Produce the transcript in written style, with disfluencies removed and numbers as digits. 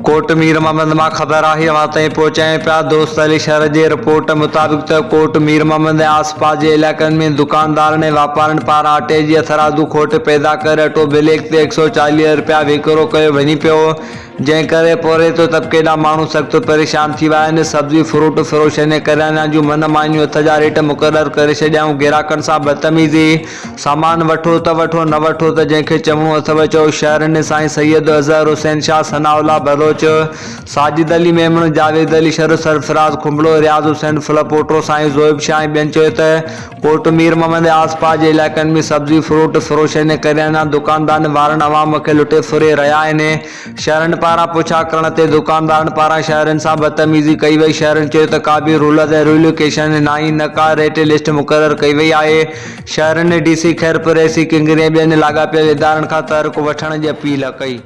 ڪوٽ مير محمد مان خبر آهي اوهان تائين پهچايون پيا دوست علي شر جي رپورٽ مطابق ته ڪوٽ مير محمد ۽ آس پاس جي علائقن ۾ دڪاندارن ۽ واپارين پاران اٽي جي هٿرادو کوٽ پيدا ڪري اٽو بليڪ تي 140 رپيا وڪرو ڪيو وڃي پيو جنهن ڪري پورهيت طبقي ڏانهن ماڻهو سخت پريشان ٿي ويا آهن سبزي فروٽ فروشن ۽ ڪريانا جون من مانيون هٿ جا ريٽ مقرر ڪري ڇڏيائون گراهڪن سان بدتميزي سامان وٺو ته وٺو نه وٺو ته جنهن کي چوڻو اٿئو چئو شهرين سائين سيد اظهر حسين شاهه، ثناء الله بلوچ، ساجد علي ميمڻ، جاويد علي شر، سرفراز کنڀڙو، رياض حسين ڦلپوٽو، سائين زويب شاهه ۽ ٻين چيو ته ڪوٽ مير محمد ۽ آس پاس جي علائقن ۾ سبزي، فروٽ فروشن ۽ ڪريانا دڪاندارن وارن عوام کي لٽي ڦري رهيا آهن شهرين پاران پڇا ڪرڻ تي دڪاندارن پاران شهرين سان بدتميزي ڪئي وئي، شهرين چيو ته ڪا به رولز ۽ ريوليڪيشن ناهي نه ڪا ريٽ لسٽ مقرر ڪئي وئي آهي، شهرين D C Khairpur, A C Kingri ۽ ٻين لاڳاپيل ادارن کان تحرڪ وٺڻ جي اپيل ڪئي.